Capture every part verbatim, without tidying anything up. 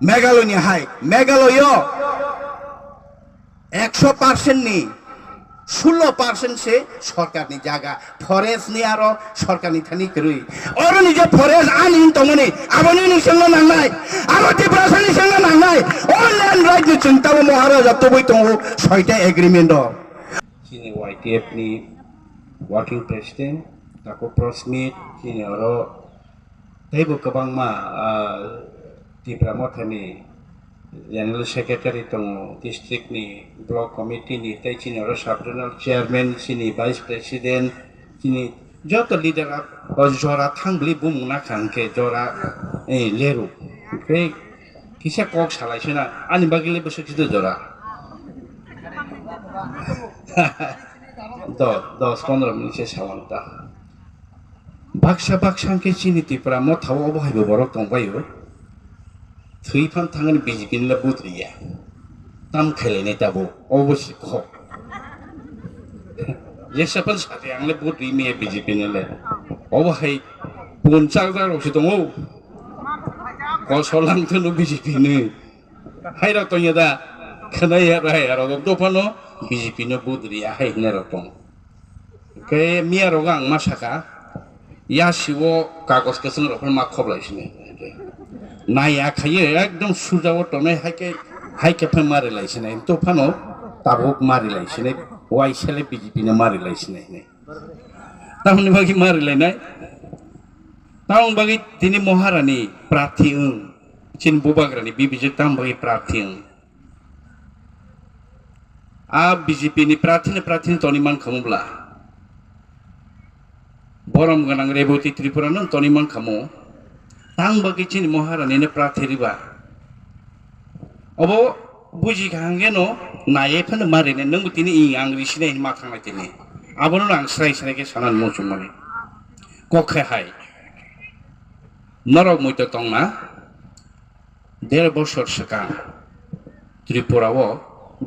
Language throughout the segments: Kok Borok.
Meghalaya ni hai, Meghalaya o ekso percent ni sullo percent se sorkar ni jaga, forest ni aro sorkar ni thani kwrwi. Oro ni je forest ani wng tongmani, aboni ni sengno nangnai, abo Tiprasa ni sengno nangnai. O land right ni chwng tamo Maharaja tubui tongo soita agreement o. Chini Y T F ni working president, Taku Prosmit, chini oro teibo kwbangma, ah, Tipra Motha ni General Secretary tongo, district ni block committee ni, tei chini oro sub zonal chairman, chini vice president, chini joto leader ap-, o jora thang bwlwi bumung nakha hwnkhe jora, eh, leru. Tei kisa kok salai sina, ani bagwi le bwswk sida jora. Do-, dos pondro minute se sawan ta. Baksa baksa hwnkhe chini Tipra Motha o obo hai bo borok tongbaio. Thwi phan thangani B J P ni le vote riya. Tam khailainai tabuk. Obo se kok. Jesa phan sadi ang le vote ri maya B J P ni le. Obo hai punchak jak rok se tongo. Kosol lang thwno B J P ni. Hai rok tongya da. Khwnaya rai aro dophano B J P no vote riya hai hinai rok tong. Khe miya rogo ang ma saka, yasi o kagos kwchwng rok phano ma khoblai sini. Naiya khaiye ekdom suja o tongnai hai khe, hai khe phano ma rilai sinai. To phano tabuk ma rilai sinai, waisa le B J P no ma rilai sinai hinwi. Tamoni bagwi ma rilai nai? Tamoni bagwi tini Maharani prarthi wng, chini bubagrani bibijwk tamoni bagwi prarthi wng. A B J P ni prarthi ni prarthi ni toni man khamu bla. Borom gwnang Reboti Tripura no toni man khamu. Tang bagwi chini Maharani ni prarthi riba. Obo buji kha hangke no naiye phano ma rine nwng tini i ang ri sinai ma thangnai tini. Abono ang srai srai khe sanan muchung mani. Kok khe hai. Norok muitu tongna. Der bosor swkang Tripura o,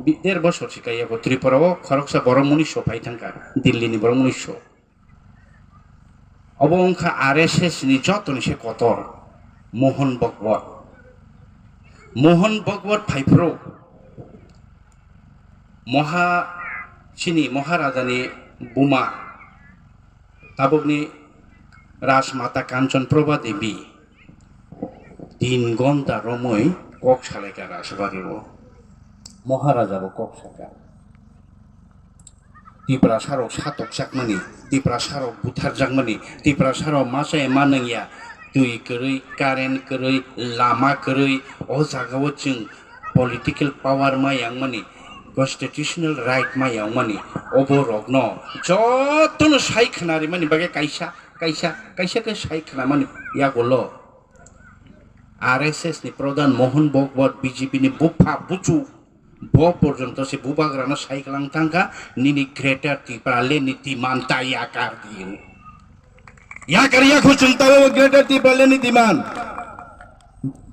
bi-, der bosor swkang yago Tripura o khoroksa borok muniso phai thangkha, Delhi ni borok muniso. Obo wngkha R S S ni jotoni se kotor Mohon Bhagwat. Mohon Bhagwat phaiphuru Moha, chini Maharaja ni buma, tabukni Rajmata Kanchan Prabha Devi. Tin gonta romwi kok salaikha Rajbari o. Maharaja bo kok saka. Tiprasa rok satokjakmani, Tiprasa rok butharjakmani, Tiprasa rok masa ema nangya, twi kwrwi, current kwrwi, lama kwrwi, o jaga o chwng political power ma yangmani, constitutional right ma yangmani, obo rokno jotono sai khna rimani bagwi kaisa, kaisa, kaisa khe sai khna mani yagulo. R S S ni pradhan Mohon Bhagwat, B J P ni bupha buchu, bo porjonto se bubagrano sai kwlang thangkha, nini Greater Tipraland ni demand ta yakar di. Yakar yakho chwng tabo Greater Tipraland ni demand.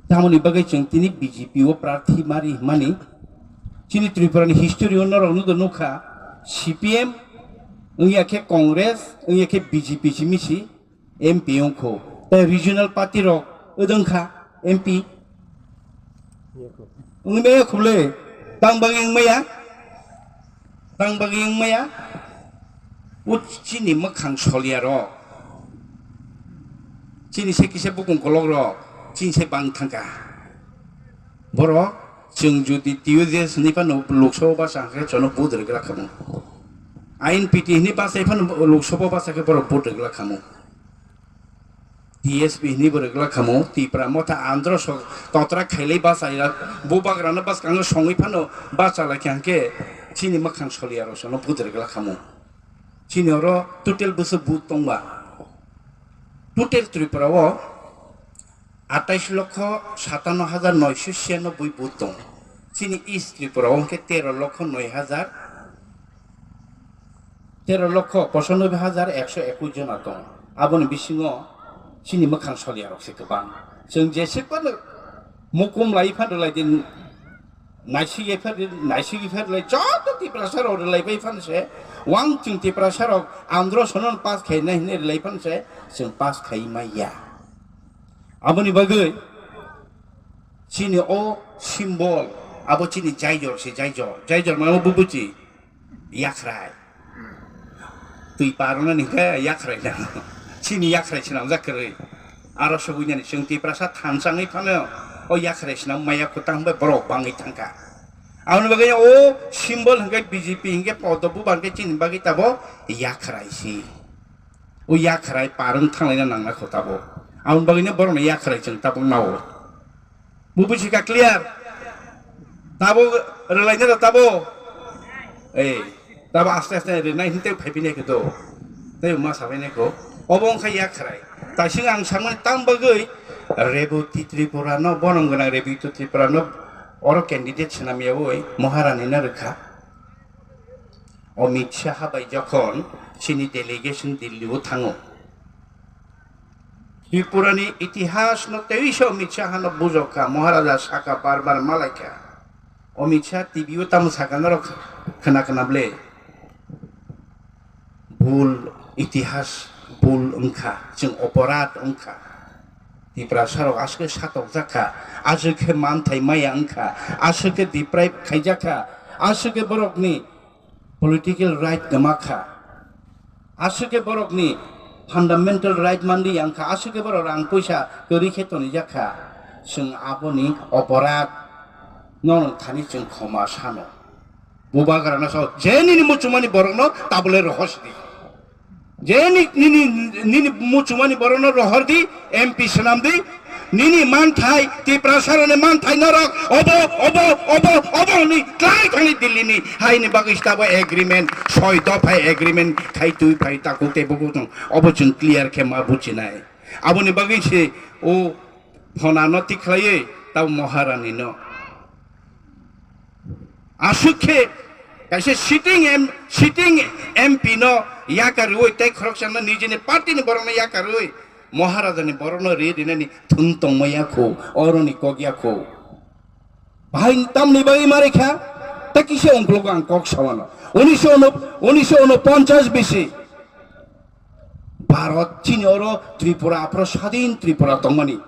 Tamoni bagwi chwng tini B J P o prarthi mari hwnmani chini Tripura ni history o norok nukha C P M wngya khe Congress wngya khe B J P simi si M P wngkho. Tei regional party rok wngkha M P. Wngmaya khuble, tang bagwi wngmaya? Tang bagwi wngmaya? O chini mwkhang soliya rok. Chini se kisa bukung kolok rok. Chini se bang thangkha. Borok, chwng jodi T U J S ni phano Lok Sabha basa khe chono vote rwgwla khamu. I N P T ni basa phano Lok Sabha basa khe borok vote rwgwla khamu. T S P hinwi bo rwgwla khamu, Tipra Motha Andhra sok totra khailai bachalaijak, bubagrano bwskango songwi phano bachalaikha hwnkhe chini mwkhang soliya rok sono vote rwgwla khamu. Chini oro total bwswk vote tongba? Total Tripura o atais lokho satanno hajar noisho siyanoboi vote tong. Chini East Tripura o hwnkhe tero lokho noi hajar tero lokho pochannobboi hajar ekso ekush jona tong. Aboni bisingo chini mwkhang soliya rok se kwbang. Chwng jese phano mukum lai phano lai din naisik ye phano, naisik ye phano lai joto Tiprasa rok rwlai bai phano se wang chwng Tiprasa rok Andhra sono pass khainai hinwi rwlai phano se chwng pass khai maya. Aboni bagwi Chini o symbol, abo chini jaijor se, jaijor. Jaijor mane bo buji, yakhrai. Twi parwna ni khe yakhrai na. Chini yakhrai swnamjak kwrwi. Aro sugui nani chwng Tiprasa thansa wngwi phano o yakhrai swnam maya kwtang bai borok bangwi thangkha. Aboni bagwi o symbol hwnkhe B J P hwnkhe podo bubar hwnkhe chini bagwi tabo yakhrai si. O yakhrai parwng thanglaina nangna kho tabo. Aboni bagwino borokno yakhrai chwng tabuk nao. Bo buji kha clear. Tabo rwlaina da tabo. Ei, tabo aste aste rwnai hinte phaiphini khe do. Tei ma sabaini kho. Obo wngkha yakhrai. Taising ang samani tam bagwi Reboti Tripura no, bonom gwnang Reboti Tripura no oro candidate swnam yawi Maharani no rwkha. Amit Shah bai jokhon chini delegation Delhi o thango, Tripura ni itihas no teisa Amit Shah no bujok kha, Maharaja saka bar bar malai kha. Amit Shah T V o tamo saka norok khna khna ble. Bul itihas bul wngkha, chwng oporad wngkha. Tiprasa rok aswk satokjak kha, aswk khe manthai maya wngkha, aswk khe deprive khaijak kha, aswk khe borokni political right kwma kha, aswk khe borokni fundamental right manliya wngkha, aswk khe borok rang puisa kwrwi khe tonijak kha. Chwng aboni oporad no thani chwng khoma sano. Bubagrano sao, je nini muchungmani borokno tabole rohor sidi. Je ni-, nini, nini muchungmani borokno rohor di, M P swnam di, nini manthai, Tiprasaroni manthai norok, obo, obo, obo, obo hwnwi klai thangni Delhi ni haini bagwi tabo agreement, soi dophai agreement khai twi phai takhuk tei bukhuk tong, obo chwng clear khe ma buchinai. Aboni bagwi se o phonano tik khlaiwi tabo Maharani no. Aswk khe kaisa sitting M, sitting M P no yakarwi tei khoroksano nijini party ni borokno yakarwi Maharaja ni borokno ri rinani thung tongma yakho, oroni kok yakho. Bahai tamni bagwi mari kha, ta kisa ungkulgo ang kok sawano. Unisho uno, unisho unoponchas bisi Bharat chini oro Tripura aphro sadin Tripura tongmani.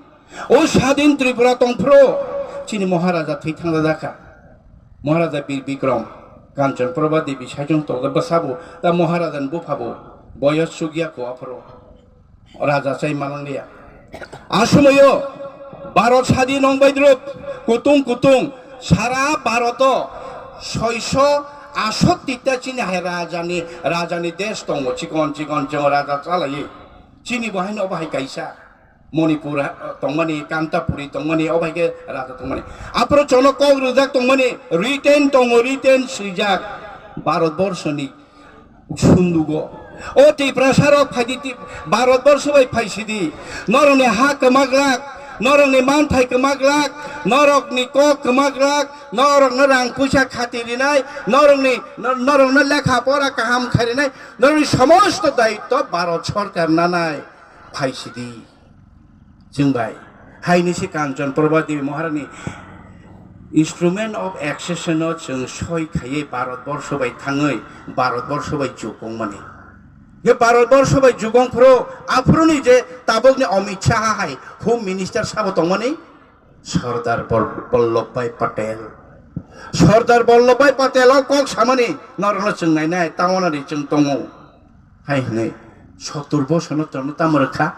O sadin Tripura tongphro chini Maharaja thwi thangjajakha. Maharaja Bir Bikram, Kanchan Prabha Devi saichung tokjak bwsabo, ta Maharaja ni buphabo boyos chukya kho aphro raja chai malang liya. A somoyo Bharat sadin wng bai drop kutung kutung sara Bharat o soiso asot tita chini hai raja ni, raja ni desh tongo, chikon chikon chikon raja chalai. Chini bo haino obo hai kaisa. Manipur, ah, tongmani, Kantapuri tongmani, obo hai khe raja tongmani. Aphro chono kok rwjak tongmani, written tongo, written swijak. Bharat borso ni sundugo. O Tiprasa rok phaidi Ti-, Bharat borso bai phaisidi. Norokni ha kwmaglak, norokni manthai kwmaglak, norokni kok kwmaglak, norokno rang puisa khati rinai, norokni, nor-, norokno lekha pora kaham kharinai, norokni somosto daitto Bharat sorkar nanai. Phaisidi. Chwng bai. Haini se Kanchan Prabha Devi Maharani instrument of accession no chwng soi khaiwi Bharat borso bai thangwi Bharat borso bai jukongmani. Ye Bharat borso bai jukong phro aphuruni je tabukni Amit Shah hai Home Minister sabo tongmani Sardar Bal-, Vallabhbhai Patel. Sardar Vallabhbhai Patel o kok samani norokno chwng nainai, tawana ri chwng tongo. Hai hwnwi sotur bosorno tongno tamo rwkha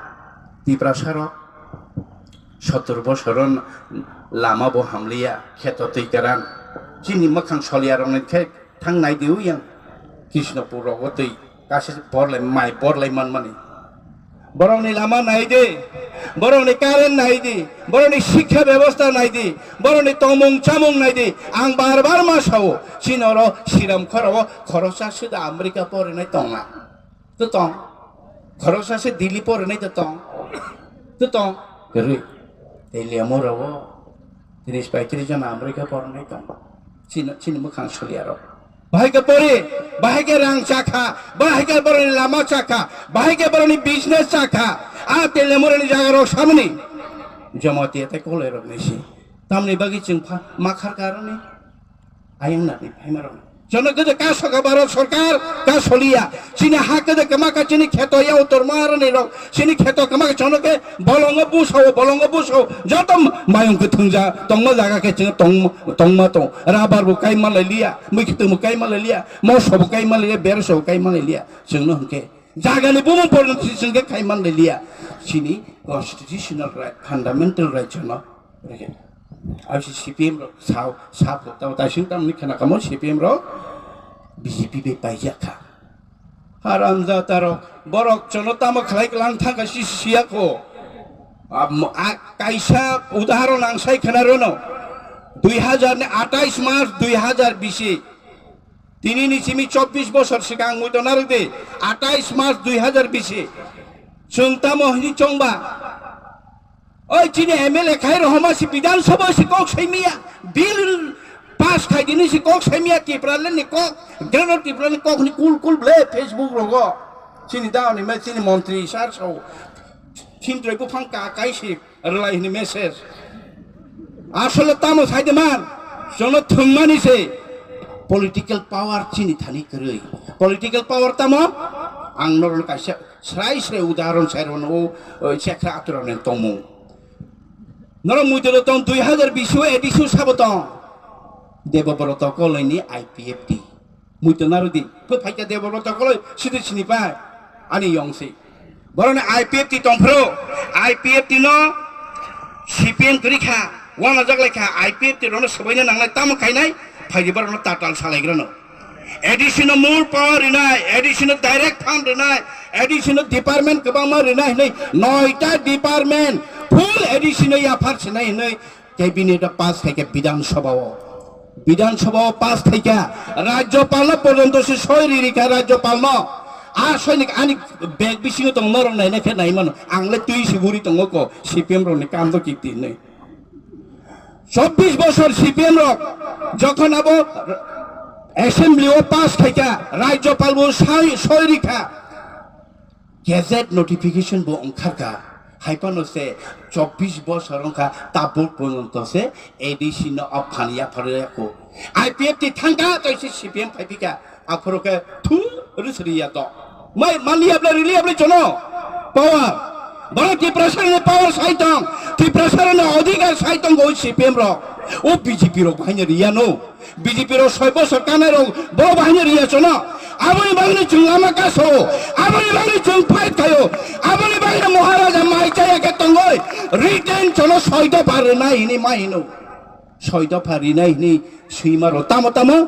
Tiprasa rok. Sotur bosorno lama bo hamliya, kheto twi kwran. Chini mwkhang soliya rokni khe thang nai di uyang Krishnapur rogo twi kaisa borlai mai borlai manmani. Borokni lama nai di, borokni current nai di, borokni sikha bebosta nai di, borokni tongmung chamung nai di. Ang bar bar ma sao, chini oro Siram khorao khoroksa se da America porinai tongna. To tong. Khoroksa se Delhi porinai to tong. To tong. Kwrwi. Tei lemo rao tris paitris jona America porinai tong. Chini, chini mwkhang soliya rok. Bahai khe pori, bahai khe rang chakha, bahai khe boroni lama chakha, bahai khe boroni business chakha. A tele moroni jaga rok samani. Jamatia tei kolai rok nisi. Tamni bagwi chwng pha, ma khar karoni. Ayang nani phaima rok. Jono kede ka soka Bharat sorkar, ka soliya. Chini ha kede kama ka chini kheto ya utor maharani rok. Chini kheto kama ka jono ke bolongo busao, bolongo busao. Joto mayung ke thungja, tongma jaga ke chini tong, tongma tong. Rabar bo kai malai liya, mui khe tumu kai malai liya, moso bo kai malai liya, berso bo kai malai liya. Chwngno hwnkhe jagani bumung porno chwngke khai malai liya. Chini constitutional right, fundamental right jono. Abisi C P M rok sao, sao, tamo taising tamni khana kamo C P M rok B J P bai paijak kha. Haramjada rok, borok jono tamo khlai lang thangkha si siya ko. Am-, a-, kaisa udaharon ang sai khana rono. Dui hajar ni atais March dui hajar bisi. Tini ni simi chobbish bosor sikang mui to narwk di, atais March dui hajar bisi. Chwng tamo hini chongba? Oi, chini M L A khai rohoma si Bidhan Sabha si kok saimiya, bill pass khai dini si kok saimiya, Tipraland ni kok, Greater Tipraland ni kok ni kul kul ble Facebook rogo. Chini daoni me chini montri sar sao. Chimtroi buphang ka kai si rwlai hini message. Asole tamo saide man, jono thwngmani se political power chini thani kwrwi. Political power tamo ang norok kaisa srai srai udaharon sai rwno o, o, chekra atura nen tongmung. Norok muitoro tong dui hajar bish o A D C o sabo tong. Debobroto Koloi ni I P F T. Muitu narwdi. Pho phaikha Debobroto Koloi sidi sini pai. Ani yong si. Boroni I P F T tongphuru. I P F T no C P M kwrwi kha. Wanajak lai kha. I P F T rono sobaina nangnai tamo khainai. Phaidi borokno tatal salaigrano. A D C no more power rinai. A D C no direct fund rinai. A D C no department kwbangma rinai hinwi. Noita department full A D C no yaphar sinai hinwi. Cabinet o pass khaikha Bidhan Sabha o. Bidhan Sabha o pass khaikha Rajyapal no porjonto se soi ri rikha Rajyapal no. A soi ni ani bag bisingo tong norok naina khe nai mano. Ang le twi se guri tongo ko C P M rok ni kam do kiti hinwi. Chobbish bosor C P M rok jokhon abo assembly o pass khaikha Rajyapal bo soi, soi rikha. Gazette notification bo wngkharkha, hai phano se chobbish bosor wngkha, tabuk porjonto se A D C no o phan yapharwi yako. I P F T thangkha, tei se C P M phaiphikha, aphuru khe thu rwsri ya to. Mai maliya bla riliya bla jono power. Borok Tiprasa ni power sai tong, Tiprasa ni odhikar sai tong o C P M rok. O B J P rok bahai no riya no. B J P rok soi bosor kanai rok bo bahai no riya chono. Aboni bagwi chwng lama kaso. Aboni bagwi chwng fight khayo. Aboni bagwi Maharaja mai chaya khe tongoi. Written chono soi dopha rinai hini ma hino. Soi dopha rinai hini swima ro tamo tamo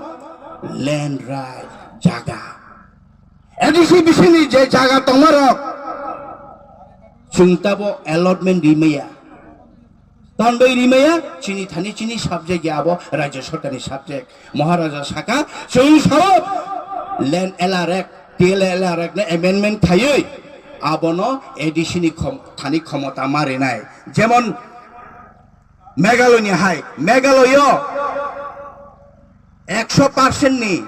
land right jaga. A D C bisini je jaga tongma rok chwng tabo allotment rimaya. Tanbai rimaya chini thani chini subject ya abo Rajya Sarkar ni subject. Maharaja saka chwng sao land L R Act, T L L R Act no amendment khaiwi abono A D C ni khom-, thani khomota ma rinai. Jemon Meghalaya ni hai, Meghalaya o ekso percent ni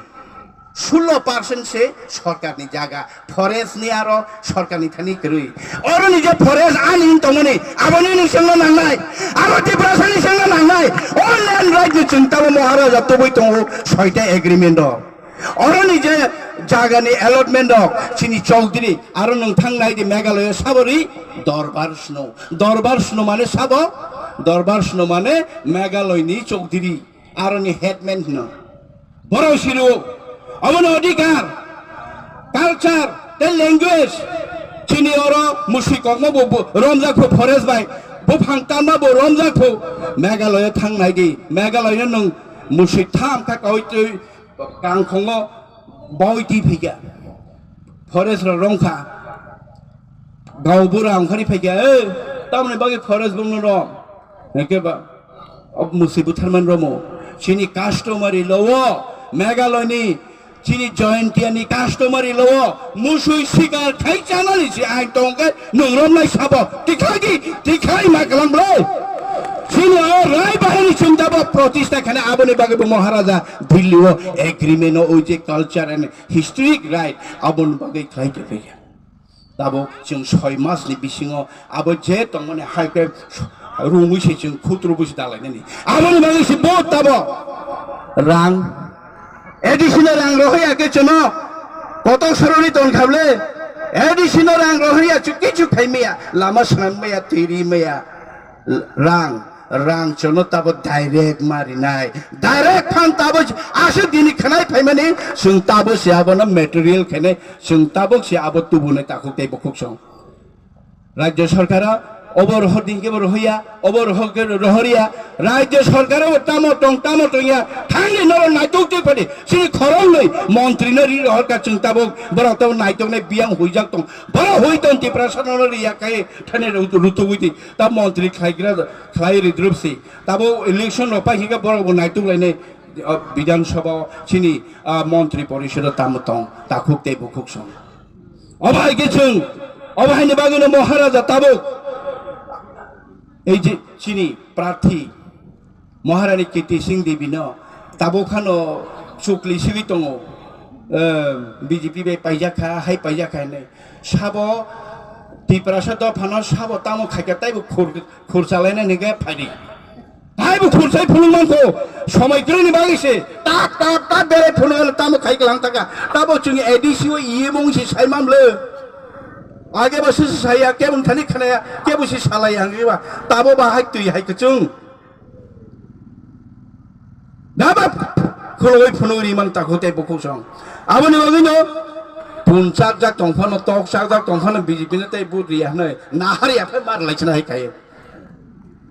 sullo percent se sorkar ni jaga, forest ni aro sorkar ni thani kwrwi. Oro ni je forest ani wng tongmani, aboni ni sengno nangnai, abo Tiprasa ni sengno nangnai, o land right ni chwng tamo Maharaja tubui tongo soita agreement o. Oro ni je jaga ni allotment rok chini chowdhury, aro nwng thang nai di Meghalaya sabori dorbar sno, dorbar sno mane sabo, dorbar sno mane Meghalaya ni chowdhury. Aroni headman hino. Borok siro, obono odhikar, culture, tei language. Chini oro musi kokma bo, bo romjak pho forest bai, buphang tanma bo romjak pho. Meghalaya thang nai di, Meghalaya nwng musi tham kha kawi twi kangkhongo bawi twi phikha. Forest rok romkha. Gaubura ongkhani phaikha, "Eh, tamoni bagwi forest bumno rom?" Hwnkhe ba, o musi butharman romo. Chini customary law o, Meghalaya ni, chini Jaintia ni customary law o, musui sikar khai chanani si ain tongkhe, nung romnai sabo, tikhlai di, tikhlai ma kalam bro. Chini o rai bahini chumjabo protista khane aboni bagwi bo Maharaja Delhi o agreement o oi je culture and historic right aboni bagwi khlai tongkhe. Tabuk chwng soi mas ni bisingo abo je tongmani hai khe rungwi se chwng khutru busi dalainani. Aboni bagwi se bo tabo rang A D C no rang rohorya khe chwngno kotok soroni ton khable, A D C no rang rohorya chwng kichu khai maya, lama swnam maya, twi ri maya, rang, rang chwngno tabo direct ma rinai, direct phan tabo aswk dini khwnai phaimani, chwng tabo se abono material khainai, chwng tabuk se abo tubunai takhuk tei bukhuk song. Rajya sorkaro obo rohor din kebo rohorya, obo rohor khe rohorya. Rajya sorkaro tamo tong, tamo tongya. Thangni norok naitok twi phadi. Chini khoroknwi montri no ri rohor ka chwng tabuk. Borok tabuk naitoknai biyang huijak tong. Borok hui tong Tiprasa no riya kai thani rutugwi twi. Ta montri khlaigra khlai ridrupsi. Tabuk election rok pai hingke borok bo naitok lainai, o, Bidhan Sabha o chini, a, montri porisodo tamo tong. Takhuk tei bukhuk song. Obo hai khe chwng, obo haini bagwino Maharaja tabuk ei je chini prarthi Maharani Kirti Singh Devi no tabuk phano chukli sigwi tongo, eh, B J P bai paijak kha, hai paijak kha hinwi. Sabo Tiprasa dophano sabo tamo khaikha taibo khur, khur chalainani hwnkhe phaidi. Hai bo khurchai phunuk mankho, somoi kwrwini bagwi se tak tak tak berai phunuk ano tamo khai kwlang taka. Tabo chwng A D C o iye mung se sai mamle. Age bo se saya kebun thani khnaya, kebo se salai ang ba. Tabo ba hai twi hai kwchwng. Daba khuloi phunuk ri man takho tei bukhuk song. Aboni bagwi no pun chak jak tong phano, tok chak jak tong phano B J P no tei vote riya hwnwi nahar ya phai mar lai chana hai khai.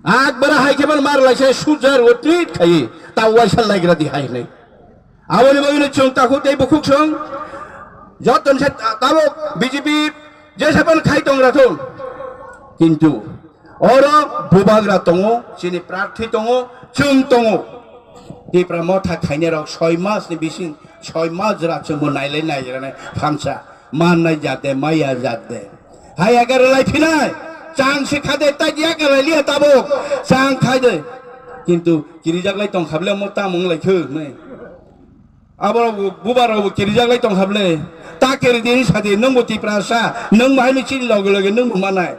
Akbar hai khe mar lai se sujar o treat khai ta waisa laigra di hai nei. Aboni bagwi no chwng takhuk tei bukhuk song joton se ta-, tabuk B J P jesa pan khai tong rathung. Kintu oro bubagra tongo, chini prarthi tongo, chwng tongo. Tipra motha khainai rok soi mas ni bising, soi mas jora chwngbo nailai naigra nai phamsa. Mannai jat de, maya jat de. Hai age rwlai phinai. Chang se khade ta dia ka lai liya tabuk. Chang khai de. Kintu kirijak lai tong khable mo ta mung lai khu nei. Abo rok bu-, bubar rok bu kirijak lai tong khable. Ta kiri di sa di nung bu Tiprasa, nung bahai ni chini loge loge nung bu manai.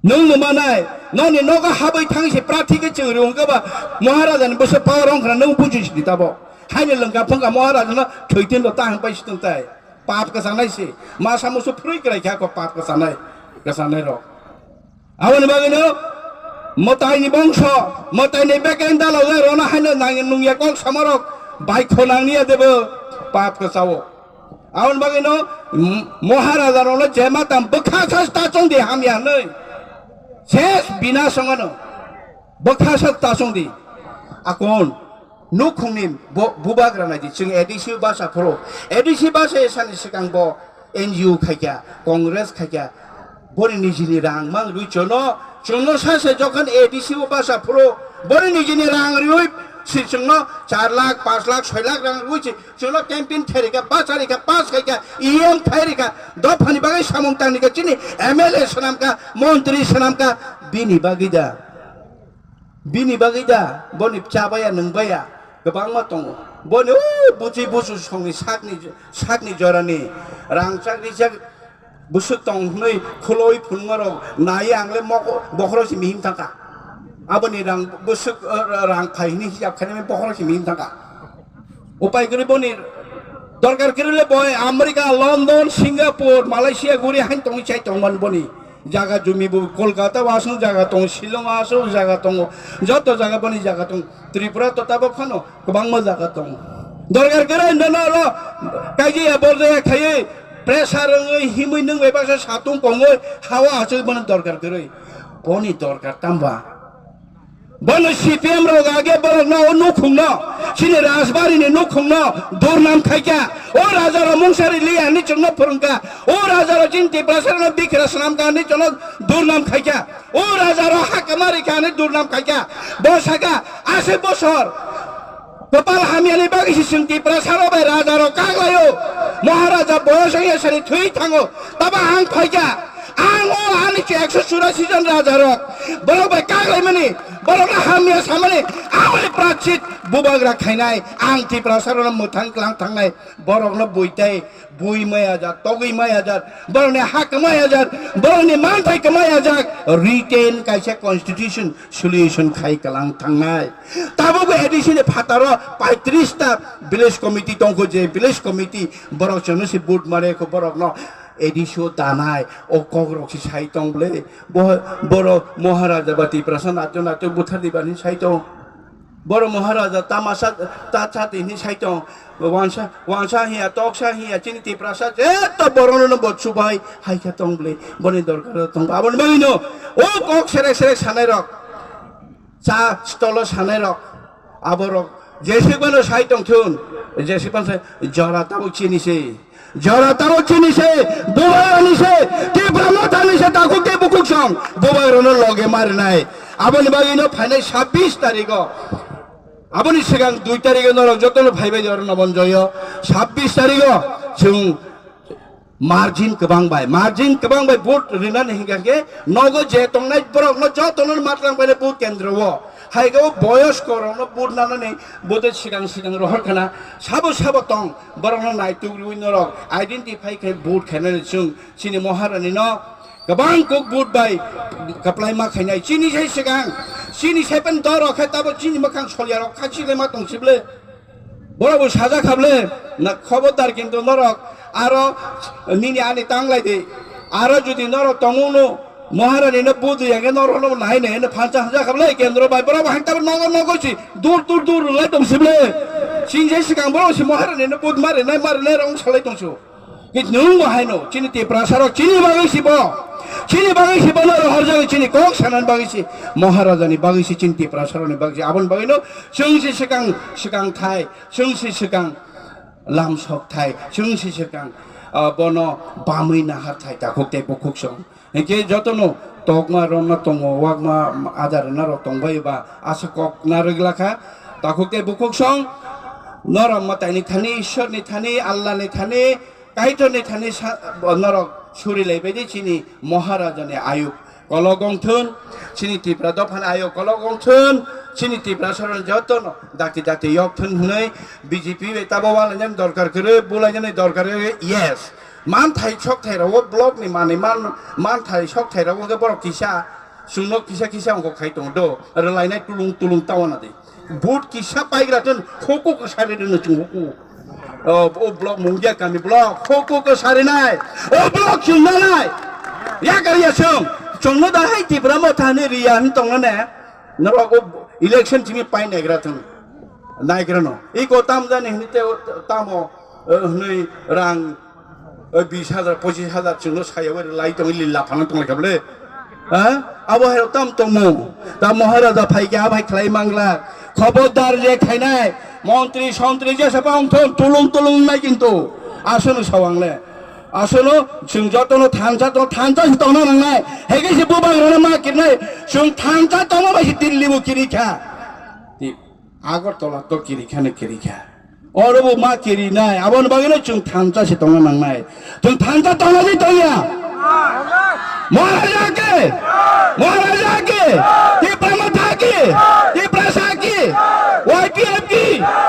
Nung no manai, noni nogo habwi thang se prarthi khe chwng rwng khe ba Maharaja ni bwswk power wng khna nung buji sidi tabo. Haini lwngka phwngka Maharaja no thwi tin rw ta hang pai situng tai. Pap kwchangnai se. Masa musu phrwi kwrai kha ko pap kwchangnai. Kwchangnai rok. Aboni bagwi no mwtai ni bongso, mwtai ni bekreng dalo rona haino nang nungya kok samarok bai khonang niya debo pap kwchao. Aboni bagwino, m-, Maharaja rokno je matam bwkha sa ta chong di hamya hinwi. Ses bina songano. Bwkha sa ta chong di. Akon nukhungni bo-, bubagra nai di. Chwng A D C basa phuru. A D C basa sani swkang bo N G O khaikha, Congress khaikha. Boni nijini rang mang rwi chono, chono sa se jokhon A D C o basa phuru. Boni nijini rang rwi si chwngno char lakh, panch lakh, soi lakh rang rwi si Chwngno campaign khairikha, bacharikha, pass khaikha, E M khairikha, dophani bagwi samung tangnikha, chini M L A swnamkha, montri swnamkha, bini bagwi da. Bini bagwi da, boni chabaya, nwngbaya, kwbangma tongo. Boni o buchi buchu songni sakni, sakni jorani rangchak rijak, bwswk tong hwnwi khuloi phunukmarok naiwi ang le mok-, bokhorok se mihim thangkha. Aboni rang bwswk, uh, rang phai hwnwi hisab khainai bokhorok se mihim thangkha. Upai kwrwi boni dorkar kwrwi le boi America, London, Singapore, Malaysia guri hain tongwi chai tongmani boni jaga jumi bo Kolkata o aswk jaga tongo, Shillong o aswk jaga tongo, joto jaga boni jaga tongo. Tripura to tabok phano kwbangma jaga tongo. Dorkar kwrwi nono oro kaijaya borjaya khaiwi pressure wngwi himwi nwng bai baksa satung kongwi hawa achugwi bono dorkar kwrwi. Boni dorkar tamba? Bono C P M rok age borokno o nukhungno, chini Rajbari ni nukhungno durnam khaikha. O raja rok mungsa ri liya hinwi chwngno phwrwngkha. O raja rok chini Tiprasa rokno bikra swnamkha hinwi chwngno durnam khaikha. O raja rok ha kwma rikha hinwi durnam khaikha. Bo sakha, aswk bosor kwpal hamyani bagwi se chwng Tiprasa rok bai raja rok kaglaio. Maharaja boyos wngya sari thwi thango. Tabo ang phaikha. Ang o ani ekso churasi jon raja rok. Borok bai kaglaimani, borokno hamya samani, amoni prachit bubagra khainai, ang Tiprasarokno mwthang klang thangnai, borokno buitai, bui maya jak, togwi maya jak, borokni ha kwmaya jak, borokni manthai kwmaya jak, written kaisa constitution solution khai klang thangnai. Tabukbo A D C ni phataro paitris ta village committee tongkho, je village committee borok chwngno se vote mare kho, borokno A D C o danai, o kokrok se sai tong bwle. Bo-, borok Maharaja ba Tiprasa nato nato buthar diba hinwi sai tong. Borok Maharaja tamasa ta chati hinwi sai tong. Wansa, wansa hiya, toksa hiya, chini Tiprasa jeto borokno no bo chubai hai khe tong bwle. Boni dorkar tong. Aboni bagwino o kok serek serek sanai rok, cha stolo sanai rok, aborok jeswk phano sai tongthun, jeswk phano sai, jora tabuk chini se, jora tabuk chini se, bubagrani se, Tipra Mothani se, takhuk tei bukhuk song, bubagrano loge marinai. Aboni bagwino phainai sabbish tarigo, aboni swkang dui tarigo norok jotono phaibai de oro Nobonjoyo, sabbish tarigo chwng margin kwbang bai, margin kwbang bai vote rinani hinkha khe nogo je tongnai borokno jotono matlang bai vote kendro o. Hai khe o boyosko rokno vote nanani vote swkang swkang rohor khana sabo sabo tong borokno naituk rwi norok identify khe vote khainani chwng chini Maharani no kwbang kok vote bai kwplai ma khainai chini sai swkang chini sai pen doro khe tabo chini mwkhang solyarok khachi le ma tong sible. Borok bo sajak kha bwle, na khobordar kintu norok aro nini ani tanglai di. Aro jodi norok tongmungno Maharani no budu ya khe norok no nai nai no phansa hanja kha bwle kendro bai borok bo hang tabuk nogo nogo si dur dur dur lai tong si bwle. Sing je sikang borok si Maharani no bud mari nai mari nai rong salai tong su. Ki nwng bo haino, chini Tiprasa rok, chini bagwi si bo, chini bagwi si bo no rohor jagwi, chini kok sanani bagwi si, Maharaja ni bagwi si, chini Tiprasa rok ni bagwi si, aboni bagwi no, chwng si swkang, swkang thai, chwng si swkang lam sok thai, chwng si swkang, ah, bono bamwi nahar thai, takhuk tei bukhuk song. Hinkhe jotono tokma romna tongo, wakma adar rwna rok tongbai ba, aswk kok narwk lakha, takhuk tei bukhuk song, norok mwtaini thani, Ishwar ni thani, Allah ni thani, Kaitor ni thani sa-, norok suri lai bai di chini Maharaja ni ayuk kolok wng thun, chini Tipra dopha ni ayuk kolok wng thun, chini Tiprasa rok jotono dakti dakti yok thun hwnwi B J P bai tabo walainani dorkar kwrwi, bulainani dorkar kwrwi, yes. Manthai sokthai rok o block ni manwi man, manthai sokthai rok o borok kisa chwngno kisa kisa wngkok khai tongo do, rwlainai tulung tulung tawana di. Vote kisa paigra tun huku ko sari rwno chwng huku. O, o block Mungia kami block huku ko sari nai. O block chwng nanai. Yakar ya chwng. Chwngno da hai Tipra Motha ni riya hin tongno ne. Norok o election chini pai naigra tun. Naigra no. Iko tam jani hini te o tamo, eh, hwnwi rang O bis hajar, pochis hajar chwngno sayawi lai tongwi lila phano tonglaikha bwle. Ha? Abo hai tam tongmo. Ta Maharaja phaikhe abai khlai mangla. Khobordar je khainai. Montri sontri je sapa ongthon tulung tulung nai kintu. Asono sawangle. Asono chwng jotono thansa tong thansa si tongna nangnai. Hege si bubagrano ma kirnai. Chwng thansa tongma bai si Delhi bo kirikha. Agartala to kirikha no kirikha. Oro bo ma kirinai, aboni bagwino chwng thansa se tongna nangnai. Chwng thansa tongna di tongya. Maharaja ke! Maharaja ke! Tipra Motha ke! Tiprasa ke! Y P F ke!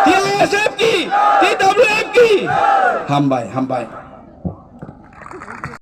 T S F ke! T W F ke! Hambai, hambai.